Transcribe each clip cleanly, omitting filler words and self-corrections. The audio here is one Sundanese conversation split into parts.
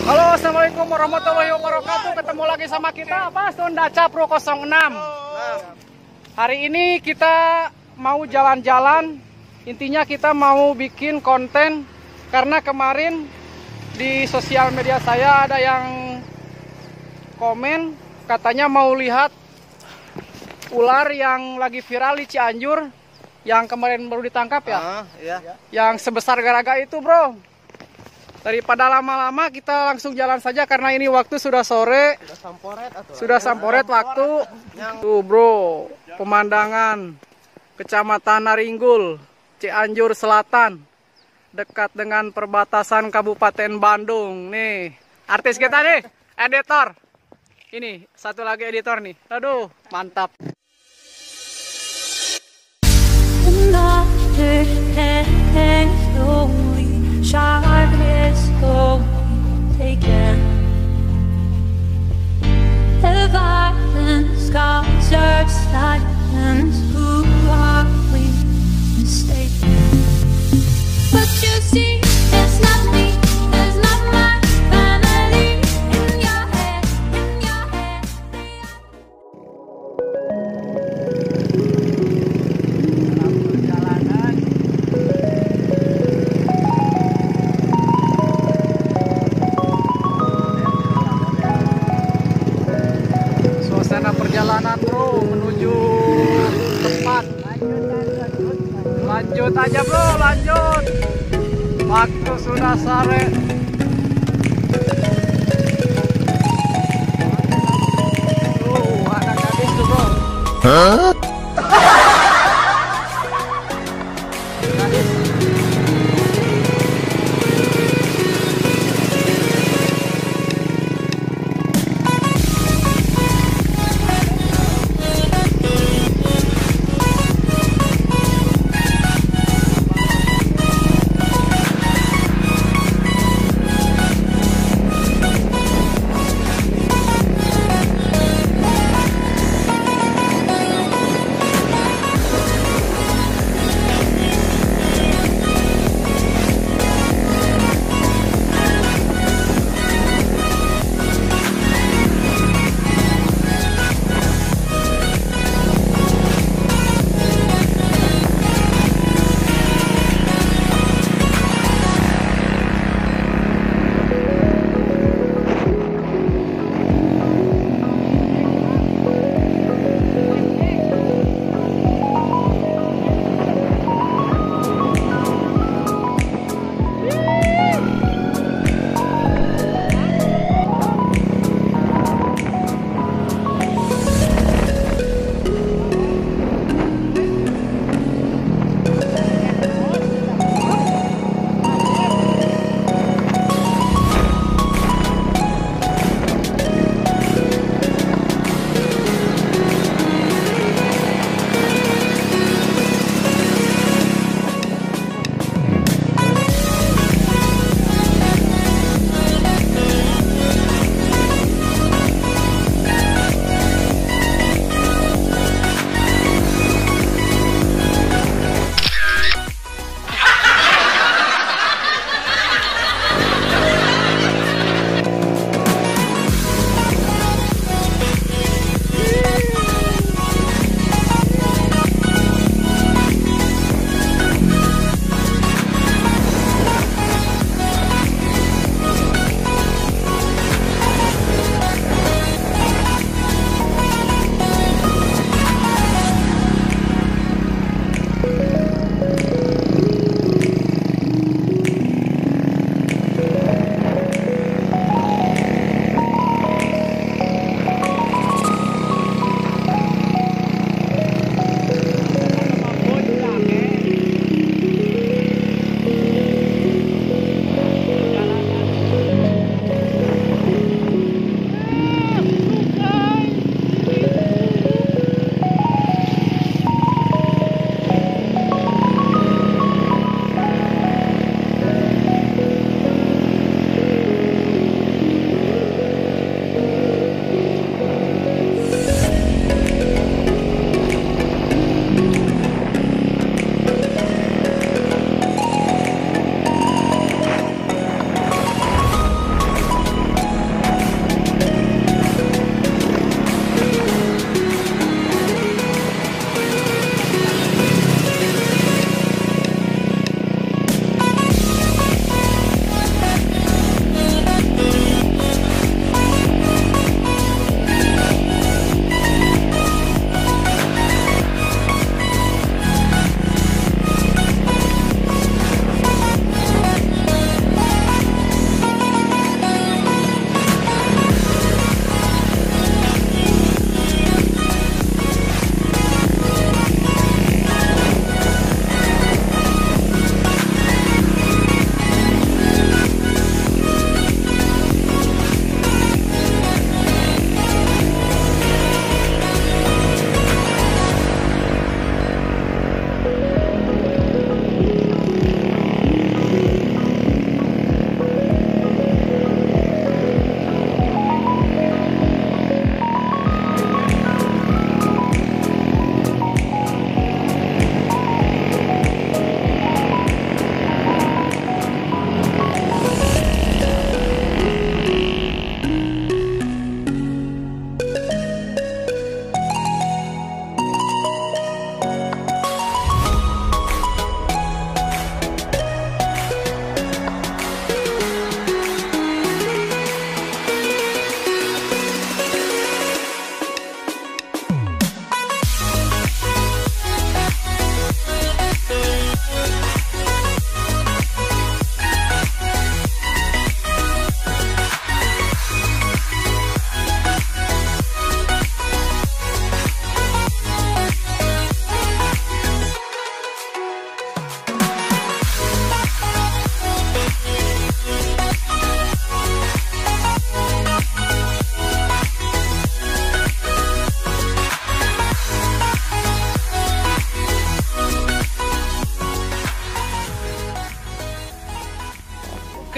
Halo, assalamualaikum warahmatullahi wabarakatuh. Ketemu lagi sama kita apa? Sunda Capro 06. Hari ini kita mau jalan-jalan. Intinya kita mau bikin konten karena kemarin di sosial media saya ada yang komen katanya mau lihat ular yang lagi viral di Cianjur yang kemarin baru ditangkap ya. Iya. Yang sebesar garaga itu, bro. Daripada lama-lama kita langsung jalan saja karena ini waktu sudah sore. Sudah samporet waktu. Tuh, bro, pemandangan Kecamatan Naringgul, Cianjur Selatan, dekat dengan perbatasan Kabupaten Bandung. Nih, artis kita nih, editor. Ini satu lagi editor nih. Aduh, mantap. Perjalanan bro menuju tempat. Lanjut aja bro, lanjut. Waktu sudah sore. Tuh, ada gadis tuh bro. Hah? Gadis.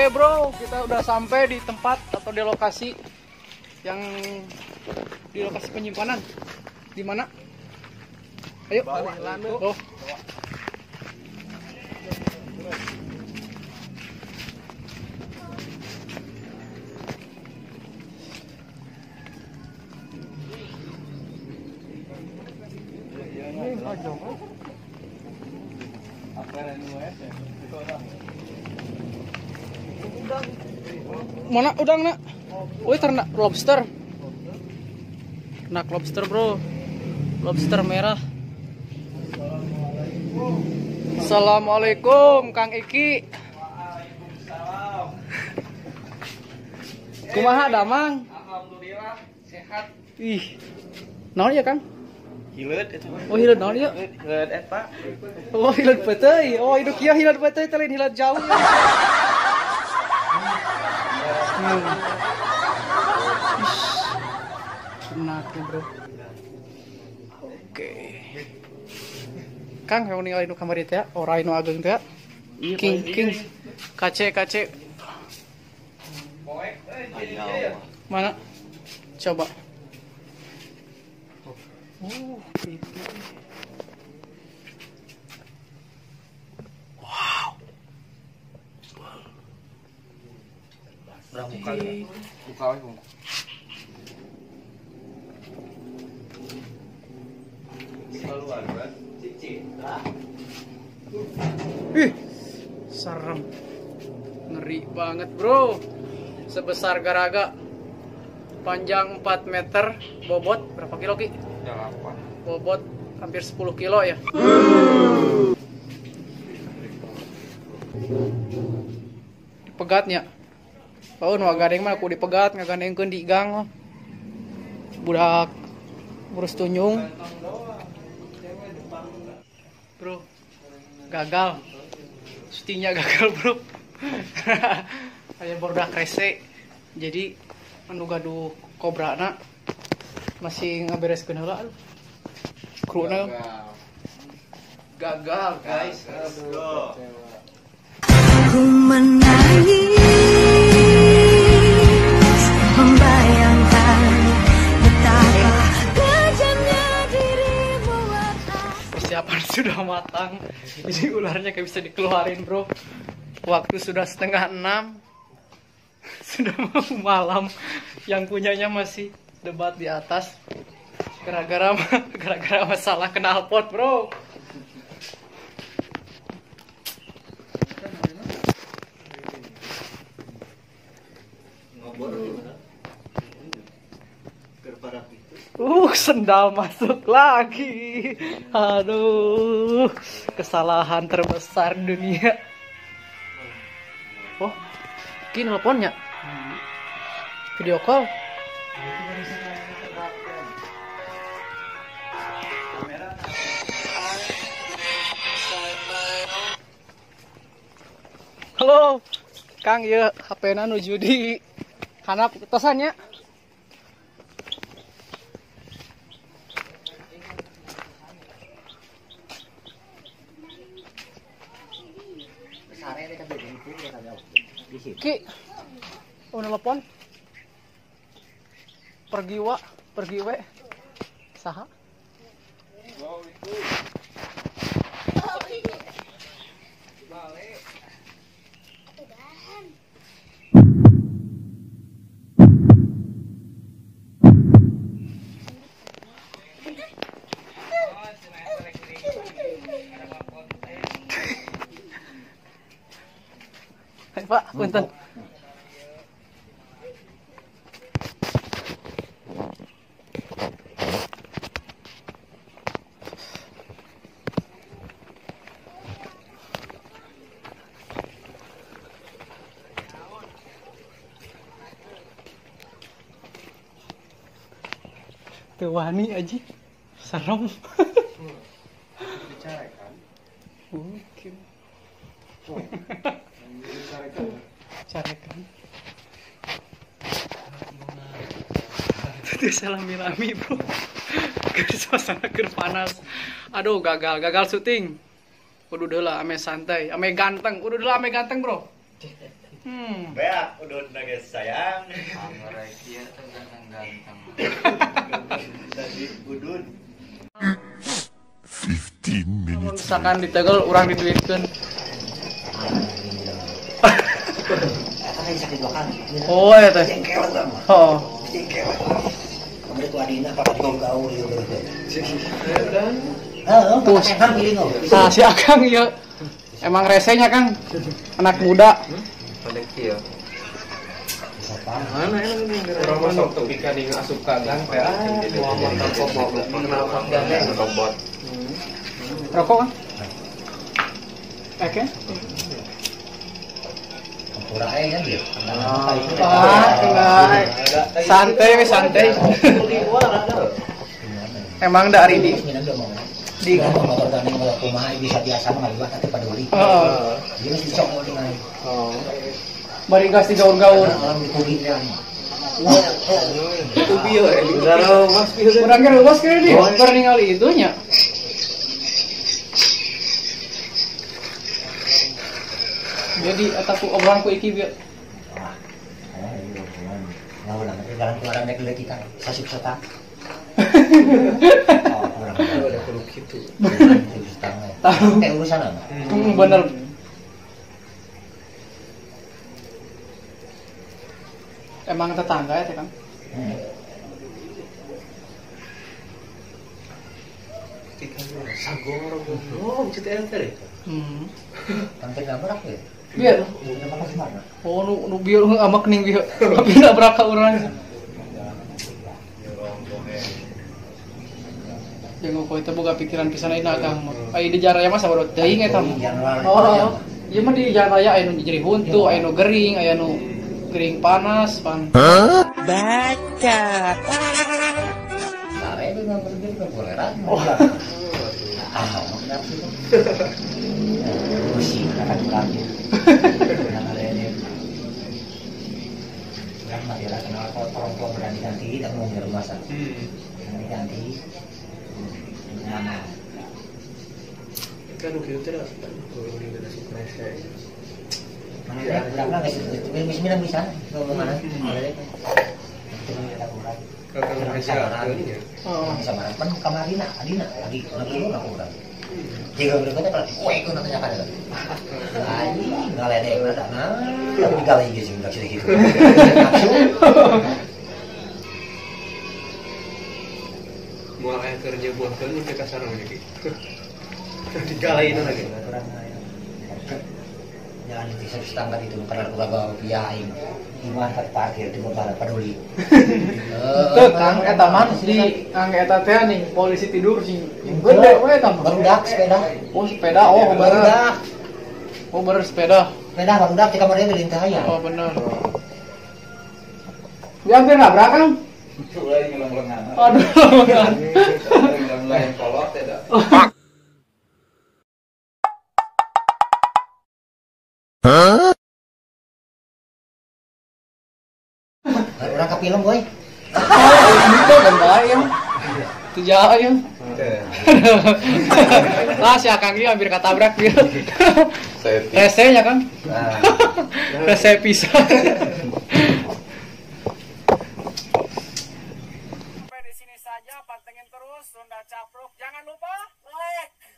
Oke bro, kita udah sampai di tempat atau di lokasi yang di lokasi penyimpanan. Di mana? Ayo. Oh. Mana udang nak? Wih, ternak lobster. Ternak lobster bro. Lobster merah. Assalamualaikum Kang Iki. Waalaikumsalam. Kumaha damang? Alhamdulillah sehat. Ih. Naon ya Kang? Hileud eta. Oh hileud naon ieu? Hileud eta. Oh hileud peuteuy. Oh hidup kieu hileud peuteuy teh lain hileud jauh. Tenang bro. Oke. Kang, kamu ninggalin nu kamari teh, orai nu ageung teh. King, king. KC, KC. Mana? Coba. Itu. Wow. Buka, buka, buka. Ih, serem, ngeri banget bro. Sebesar garaga, panjang 4 meter, bobot berapa kilo Ki? 8. Bobot hampir 10 kilo ya. Dipegatnya. Oh, nu gandeng mah aku dipegat, ngagandengkeun di gang. Budak urus tunyung. Bro, gagal. Syutingnya gagal, bro. Aya barudak rese. Jadi anu gaduh kobrana masih ngabereskeun heula. Kruna gagal, guys. Ku menangis membayangkan betapa kejamnya dirimu atas. Persiapan sudah matang, jadi ularnya kayak bisa dikeluarin bro. Waktu sudah 5:30, sudah mau malam. Yang punyanya masih debat di atas. Gara-gara masalah knalpot bro. Sendal masuk lagi. Aduh, kesalahan terbesar dunia. Oh, Ki nelponnya. Video call. Halo, Kang, ya HP-na nuju di handap tosannya. Ki, oh nelpon. Pergi wa, pergi we. Saha? Pak, punten. Teu wani aja, serem. Dicarekan. Oke. Carekan. Itu salami-lami bro. Suasana keur panas. Aduh, gagal syuting. Udah lah, ame santai, ame ganteng. Udah lah, ame ganteng bro. Beak udun geus sayang. Anggar kieu teh ganteng-ganteng. Tadi udun. 15 minutes. Misalkan ditegel urang diduitkeun. Sakit dua kali. Oh ya teh. Jengkel urang mah. Oh. Jengkel. Kamari ku adina pakai gaul ieu berarti. Heeh, Tuh. Nah, si Akang ieu emang resenya Kang. Anak muda. Pendek kieu. Mana urang mah sok tepi ka ding asup ka gang teh. Moal motor kenal robot. Rokok kan? Oke. Ah, santai, santai. Emang dari di motor tani kumaha bisa biasa mah liwat tapi peduli. Heeh. Dia mesti dicokot dengan. Oh. Bari gas digaur-gaur. Orang dikugi kan. Itu bieu mas bieu. Urang ge luas kieu di. Keur ningali itu nya. Jadi eta ku obrolan ku iki bieu. Nah, ulang jalan keluaran rek leutik kita sasuk setang. Oh, kurang ada kudu kitu. Tahu teh urusan apa? Bener. Emang tetangga ya teh Kang? Sagor oh, cerita teh. Kang teh nabrak ya? Biar. Oh, nu bieu amak ning bieu. Tapi nabrak ka urang. Jeung kok itu boga pikiran pisan ayeuna Kang. Aya di jalan raya mah sabaroh teuing eta mah. Oh, ieu mah di jalan raya aya nu jadi huntu, aya nu gering, aya nu gering panas, pan. Baca. Sare itu nggak berdiri keboleran. Oh. Ah, kenapa sih? Pusing akan lagi. Yang marilah kenal perempuan berani ganti dan mau masa. Berani ganti. Mana? Kan kieu teh kudu dina suprese. Mana ya, berapa guys? Bismillah bisa ngomong mana? Oh, sama pan kamarina, adina, adi, lagi lu aku urang. Jika berikutnya kalau kue ku nanya kan. Anjing, ngaledek ada. Nah, tapi digalai geus enggak sih gitu. Nafsu. Moal aya keur nyebuahkeun mun teh kasar mah jadi. Digalain lagi. Jangan di setangga itu karena aku bawa rupiah aing. Gimana parkir di motor peduli. Teu Kang eta mah di Kang eta teh nih polisi tidur sing gede we eta mah. Barudak sepeda. Oh sepeda, oh bener. Oh bener sepeda. Sepeda barudak di kamarnya dilintah aya. Oh bener. Dia hampir nabrak Kang. Ulah ngeleng-lengan. Aduh. Ngeleng-lengan kolot teh da. Hah? Orang ke film, boy. Itu kan bae ya. Itu jauh ya. Lah si Akang ieu hampir katabrak dia. Rese nya Kang. Rese pisan. Sampai di sini saja, pantengin terus Sunda Capruk. Jangan lupa like.